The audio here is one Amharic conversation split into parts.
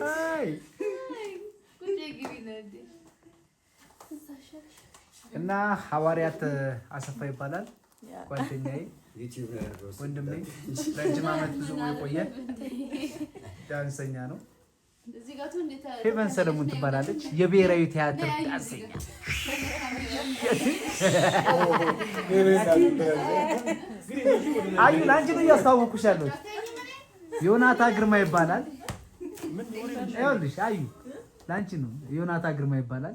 አይ፣ እና ሐዋርያት አሰፋ ይባላል ጓደኛዬ፣ ወንድሜ፣ ረጅም ዓመት ብዙ የቆየ ዳንሰኛ ነው። ሄቨን ሰለሞን ትባላለች። የብሔራዊ ቲያትር ዳንሰኛ። አዩ፣ ለአንቺ ነው እያስተዋወኩሽ ያለሁት። ዮናታ ግርማ ይባላል። ይኸውልሽ አዩ፣ ለአንቺ ነው። ዮናታ ግርማ ይባላል።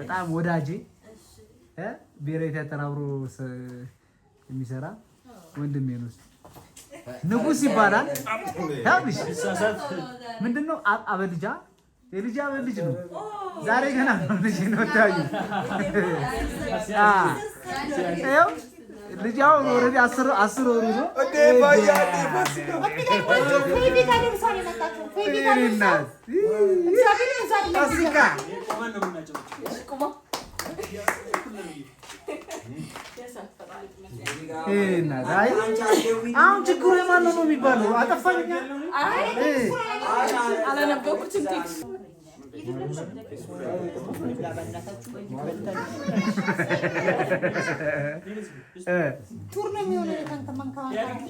በጣም ወዳጄ፣ ብሔራዊ ቲያትር አብሮ የሚሰራ ወንድሜ ነው። ንጉስ ይባላል። ይኸውልሽ፣ ምንድን ነው አበልጃ የልጅ አበልጅ ነው። ዛሬ ገና ነው ልጅ ነው ታዩ። ይኸው ልጅ አሁን already 10 ወሩ ነው። እናት ፋሲካ። እናት፣ አይ አሁን ችግሩ የማን ነው ነው የሚባለው? አጠፋን እኛ። አላነበብኩትም text። ቱር ነው የሚሆነው። ከአንተ መንከባከብ።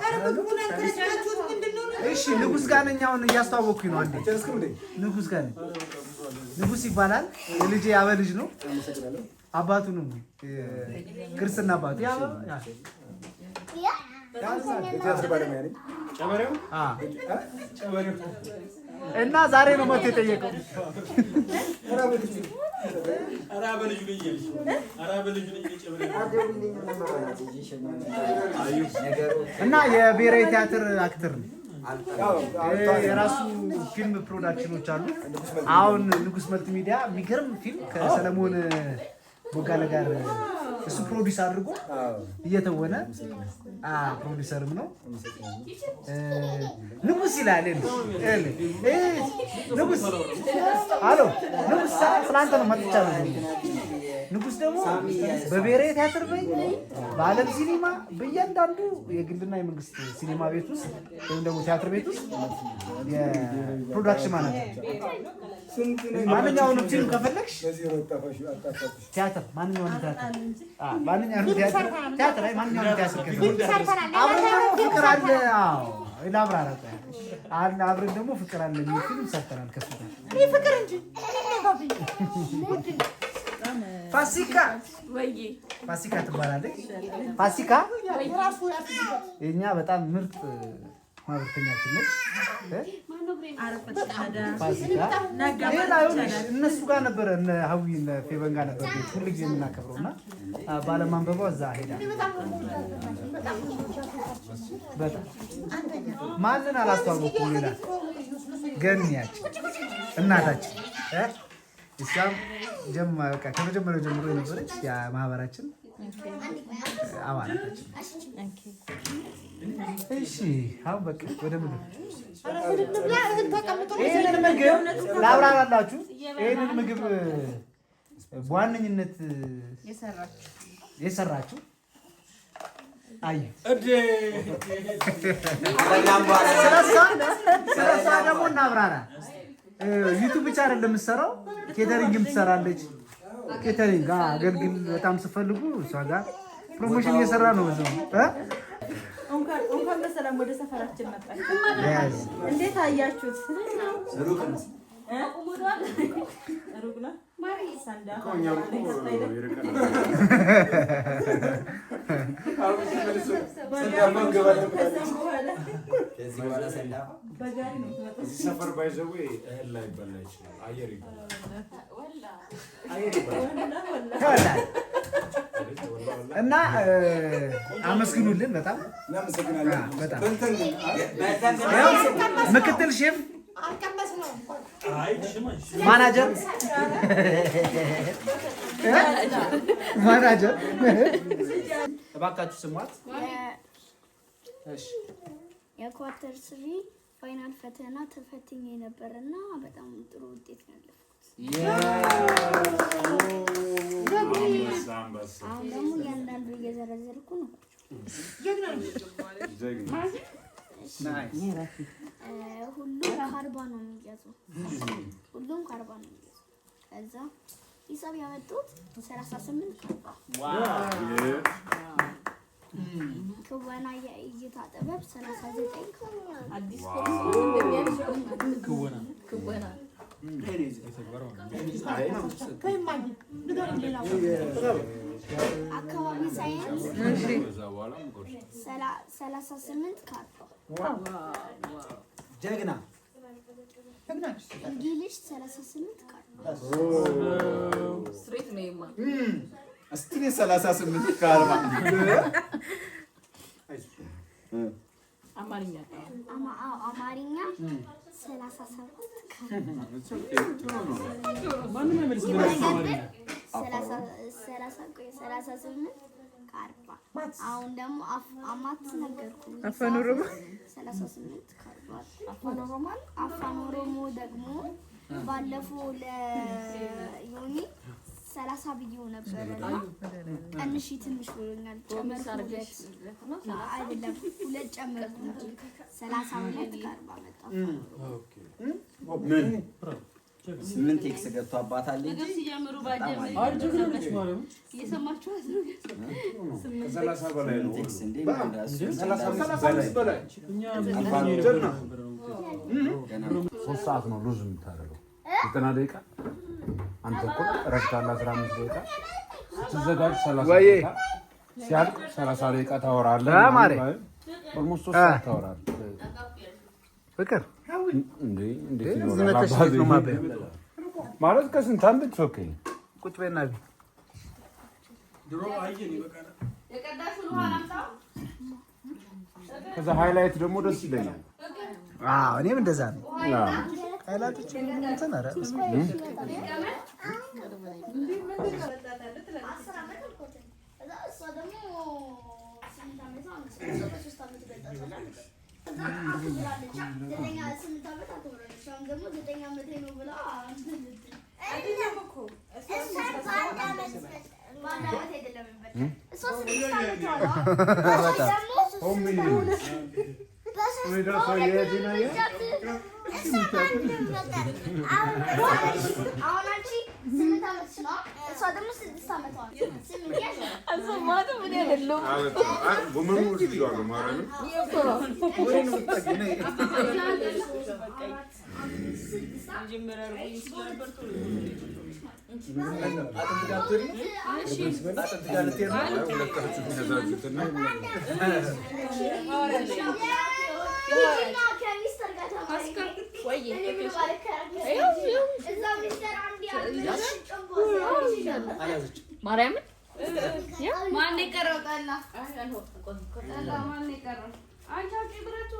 ኧረ ምግቡን ያልተረዳችሁት ምንድን ነው? እሺ፣ ንጉስ ጋር ነኝ አሁን፣ እያስተዋወቅኩኝ ነው። አንዴ ንጉስ ጋር ነኝ። ንጉስ ይባላል። የልጄ ያበ ልጅ ነው። አባቱ ነው፣ ክርስትና አባቱ አ እና ዛሬ ነው መቶ የጠየቀው። እና የብሔራዊ ቲያትር actor ነው። የራሱ ፊልም production ኖች አሉ። አሁን ንጉስ መልቲ ሚዲያ የሚገርም ፊልም ከሰለሞን ቦጋለ ጋር እሱ produce አድርጎ እየተወነ ፕሮዲሰርም ነው። ንጉስ ይላል። ንጉስ አሎ፣ ንጉስ ስላንተ ነው መጥቻለሁ። ንጉስ ደግሞ በብሔራዊ ቲያትር በይ፣ በዓለም ሲኒማ፣ በእያንዳንዱ የግልና የመንግስት ሲኒማ ቤት ውስጥ ወይም ደግሞ ቲያትር ቤት ውስጥ የ production manager። ማንኛውንም ፊልም ከፈለግሽ ቲያትር፣ ማንኛውንም ቲያትር፣ ማንኛውንም ቲያትር ቲያትር አይ ማንኛውንም ቲያትር ከፈለግሽ፣ አብረን ደግሞ ፍቅር አለ። አዎ ላብራራ፣ አብረን ደግሞ ፍቅር አለ የሚል ፊልም ሰርተናል ከሱ ጋር። ፍቅር እንጂ። ፋሲካ፣ ፋሲካ ትባላለች። ፋሲካ የኛ በጣም ምርጥ ማህበርተኛችን ነች። ፋሲካ ሌላ ይኸውልሽ፣ እነሱ ጋር ነበረ፣ እነ ሀዊ እነ ፌቨን ጋር ነበር ቤት ሁሉ ጊዜ የምናከብረው እና ባለማንበቧ እዛ ሄዳ በጣም ማንን አላስተዋወኩም። ሌላ ገኒያችን እናታችን፣ እሷም ጀማ በቃ ከመጀመሪያው ጀምሮ የነበረች የማህበራችን አባላታችን። እሺ፣ አሁን በቃ ወደ ምግብ። ይህንን ምግብ ላብራራላችሁ። ይህንን ምግብ በዋነኝነት የሰራችው አዩ። ስለሷ ደግሞ እናብራራ። YouTube ብቻ አይደለም የምትሰራው፣ catering ም ትሰራለች። Catering አገልግል በጣም ስፈልጉ እሷ ጋር promotion እየሰራ ነው። በዛው እንኳን በሰላም ወደ ሰፈራችን መጣችሁ። እንዴት አያችሁት? ሩቅ ነው። ሰንዳፋ። እዚህ ሰፈር by the way እህል ላይ ይበላ ይችላል። አየር ይበላል። አየር ይበላል። እና አመስግኑልን በጣም በጣም። ምክትል chef፣ manager manager እባካችሁ ስሟት። የ quarter three final ፈተና ተፈትኜ ነበር እና በጣም ጥሩ ውጤት ነው ያለፍኩት። አሁን ደግሞ እያንዳንዱ እየዘረዘርኩ ነው። ሁሉም ከ40 ነው የሚያዘው። ሁሉም ከ40 ነው የሚያዘው። ከዛ ሂሳብ ያመጡት 38 ከ40። ክወና የእይታ ጥበብ 39 ከ40። አዲስ ኮርስ እንደሚያልሽው ክወና ክወና አካባቢ ሳይንስ 38 ከ40። ጀግና English 38 ከ40። straight ነው የማ እስቲ 38 ከ40 አማርኛ አማርኛ 37 ከ40። 38 ከ40። አሁን ደግሞ math ነገርኩ። አፋን ኦሮሞ 38 ከ40። አፋን ኦሮሞ ደግሞ ባለፈው ለዮኒ 30 ብዬው ነበር እና ቀንሺ ትንሽ ብሎኛል። ጨመርኩ ሁለት አይደለም ሁለት ጨመርኩ እንጂ 32 ከ40 መጣ። ምን 8 X ገብቶባታል እንጂ ምግብ ሲጀምሩ ባጀር እየሰማችኋት ነው። ከ30 በላይ ነው። 8 X እንዴ በላይ 3 ሰዓት ነው lose የምታደርገው 90 ደቂቃ። አንተ እኮ እረፍት አለ 15 ደቂቃ ስትዘጋጅ 30 ደቂቃ ሲያልቅ 30 ደቂቃ ታወራለህ። Almost 3 ሰዓት ታወራለህ። ፍቅር እንዴ እንዴት ይኖራል ማለት ከስንት አንድ okay። ቁጭ በይና ከዛ highlight ደግሞ ደስ ይለኛል። አዎ እኔም እንደዛ ነው። highlight ኦች እንትን ኧረ እሷ ደግሞ 8 ዓመቷ ነው። እሷ በ3 ዓመት ይበልጣታል። ከዛ አክብራለች። 8 ዓመት አክብራለች። አሁን ደግሞ 9 ዓመቴ ነው ብላ በአንድ ዓመት አይደለም የሚበልጣት እሷ 6 ዓመቷ ነው። እሷ ደግሞ አሁን አንቺ 8 ዓመትሽ ነው። እሷ ደግሞ 6 ዓመቷ ነው። አልሰማትም። እኔ አይደለሁም። ማርያምን ማን የቀረው ጠላ? ጠላ ማን የቀረው? አንቺ አውጪ ብረቱ።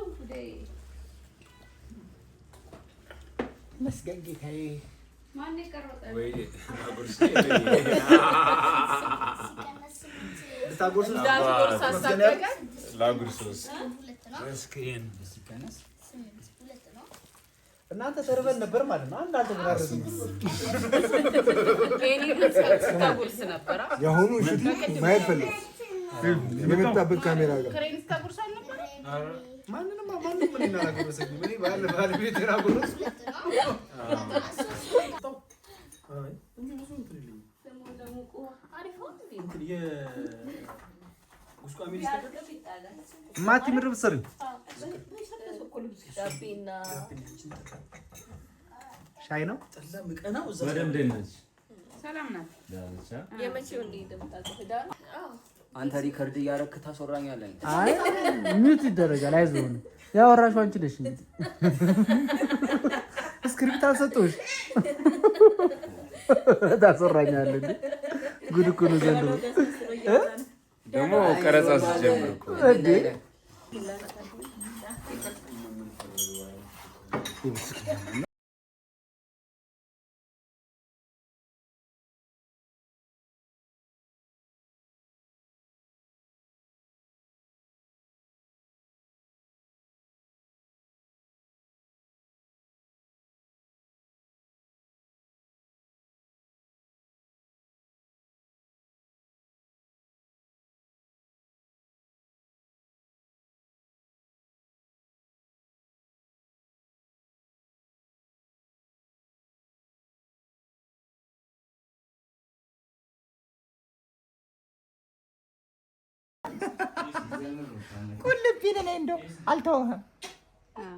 መስገን ጌታዬ። ማን የቀረው ጠላ? እናንተ ተርበን ነበር ማለት ነው። አንድ አልተጎራረስንም። የአሁኑ shoot ማየት ፈለግ የመጣበት ካሜራ ጋር ማንንም ማንም ምን እናላጎረሰኝም። እኔ ባለቤቴን አጎረስኩ። ማቲ ምድር ብትሰሪው ሻይ ነው። አንተ record እያደረክ ታስወራኛለህ። አይ mute ይደረጋል። አይዞህ ያወራሽው አንቺ ነሽ። እንግዲህ script አልሰጠሁሽ ታስወራኛለህ። እንዴ ጉድ እኮ ነው ዘንድሮ ደግሞ ቀረጻ ሲጀምር እኮ እንዴ። ቁልቢን እኔ እንደው አልተውህም።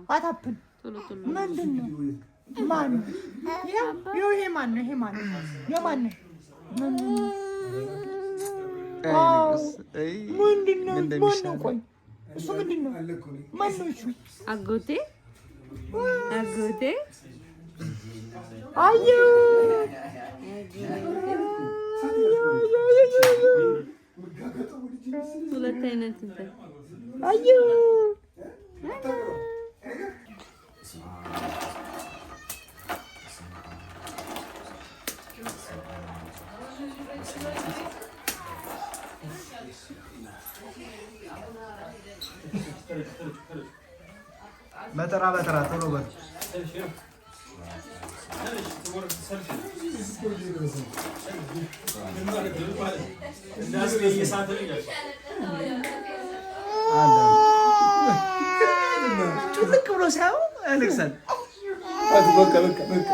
What happen ምንድን ነው? ማን ነው? ይኸው ይሄ ማን ነው? ይሄ ማን ነው? የማን ነው? ምንድን ነው? ማን ነው? ቆይ እሱ ምንድን ነው? ማን ነው እሱ? አጎቴ አጎቴ። አዩ። ሁለት አይነት እንትን። አዩ። በተራ በተራ ቶሎ በሉ። ጩልቅ ብሎ ሳይሆን ያለቅሳል። በቃ በቃ በቃ።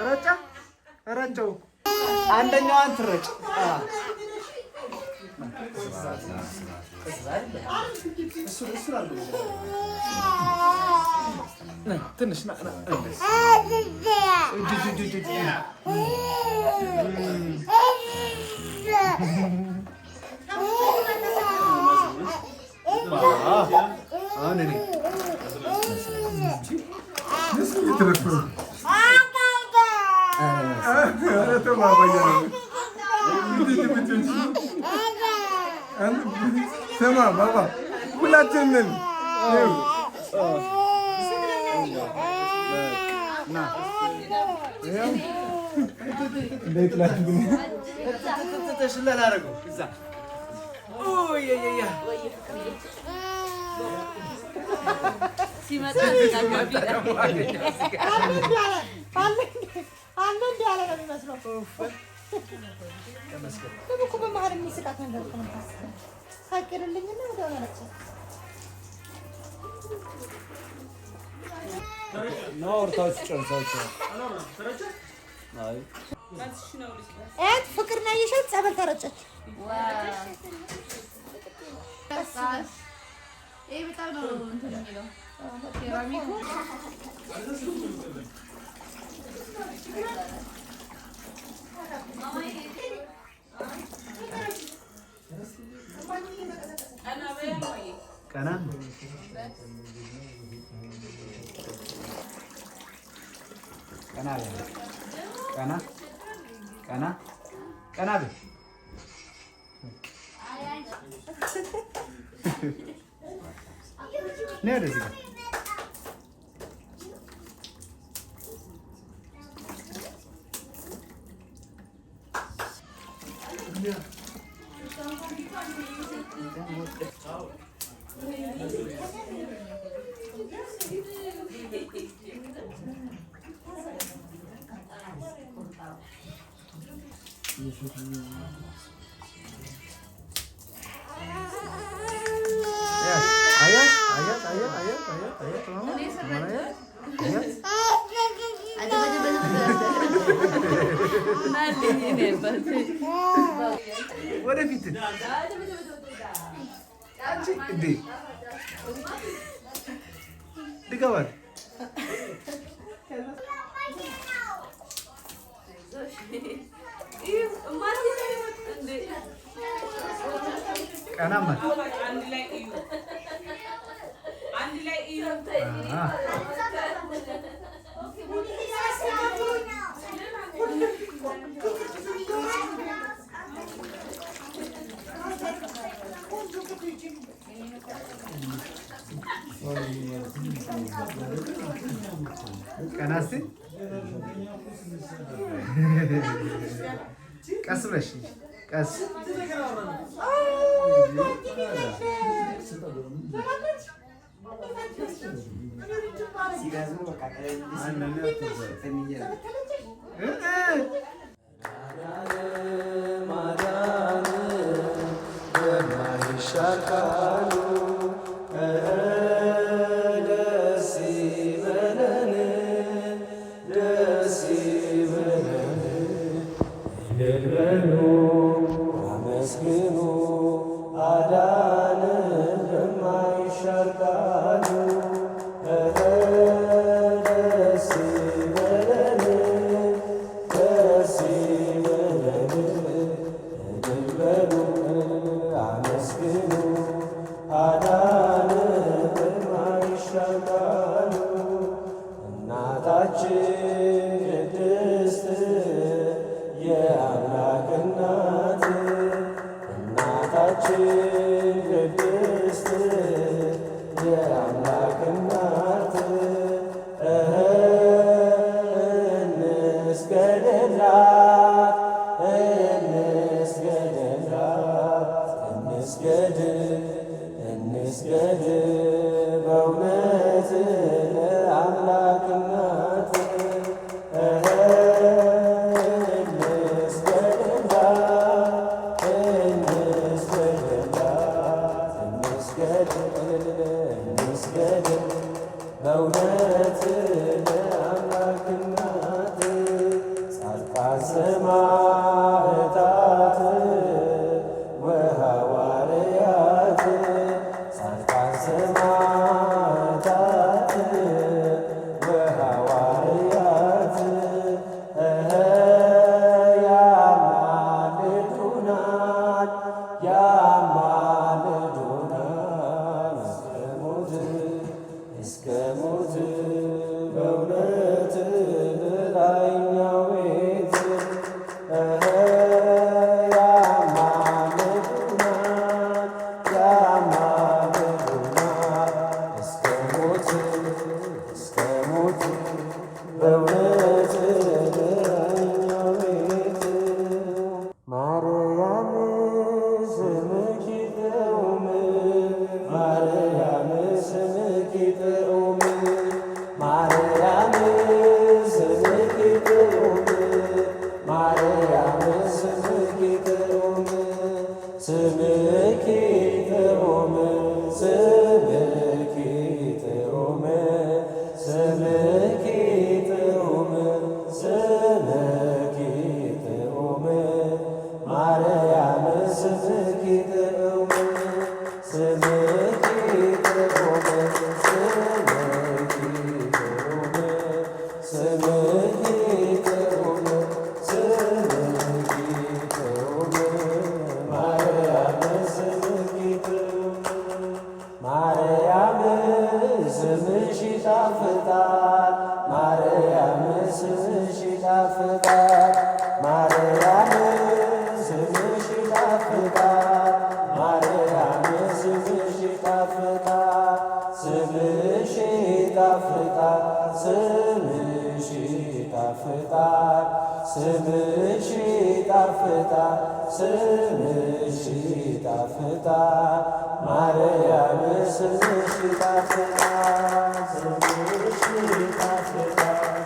ረጫ ረጨው። አንደኛዋን ትረጭ። ትንሽ ና ና። እጅ እጅ እጅ እጅ። አሁን እኔ ስማ ባባ፣ ሁላችንን ሽለላ አደረገው እዛ። ሲመጣ አለ እንዲህ ያለ ነው የሚመስለው። ደግሞ እኮ በመሀል የሚስቃት ነገር እኮ ነው የምታስቀው። ሳቅልልኝና ወዲያው ያለቅሳል። ነው አውርታችሁ ጨርሳችኋል? አይ። እህት ፍቅር ነው ያየሻት፣ ጸበል ተረጨች። ይሄ በጣም ነው እንትን የሚለው ሴራሚኩ። ቀና ቀና በል። ቀና ቀና ቀና በል። ነይ ወደዚህ ጋር። አያት አያት አያት አያት አያት አያት ማማ አያት አያት። ወደፊት አንቺ እንዴ ድገባል። ቀና ማለት አንድ ላይ እዩ፣ አንድ ላይ እዩ። ቀና እስኪ ቀስ ብለሽ ቀስ። በማይሻር ቃሉ ደስ እናታችን ቅድስት የአምላክ እናት፣ እናታችን ቅድስት የአምላክ እናት፣ እንስገድላት፣ እንስገድላት፣ እንስገድ፣ እንስገድ በእውነት ለአምላክ እናት፣ እንስገድላት፣ እንስገድላት፣ እንስገድ፣ እንስገድ በእውነት ለአምላክ እናት። ጻድቃን ሰማዕታት ወሐዋርያት፣ ጻድቃን ሰማዕታት ወሐዋርያት ያማልዱናል፣ ያማልዱናል እስከ ሞት፣ እስከ ሞት በእውነት በላይኛው ቤት፣ ያማልዱናል፣ ያማልዱናል እስከ ሞት፣ እስከ ሞት በእውነት በላይኛው ቤት። ማርያም ስምኪ ጥዑም፣ ማርያም ስምኪ ጥዑም፣ ማርያም ስምኪ ጥዑም፣ ማርያም ስምኪ ጥዑም፣ ስምኪ ጥዑም፣ ስምኪ ጥዑም፣ ስምኪ ጥዑም፣ ስምኪ ጥዑም፣ ማርያም ስምኪ ጥዑም፣ ስምኪ ጥዑም፣ ስምኪ ጥዑም፣ ስምኪ ጥዑም፣ ስምኪ ጥዑም፣ ማርያም ስምኪ ጥዑም። ማርያም ስምሽ ይጣፍጣል፣ ማርያም ስምሽ ይጣፍጣል፣ ማርያም ስምሽ ይጣፍጣል፣ ማርያም ስምሽ ይጣፍጣል፣ ስምሽ ይጣፍጣል፣ ስምሽ ይጣፍጣል፣ ስምሽ ይጣፍጣል፣ ስምሽ ይጣፍጣል፣ ማርያም ስምሽ ይጣፍጣል፣ ስምሽ ይጣፍጣል።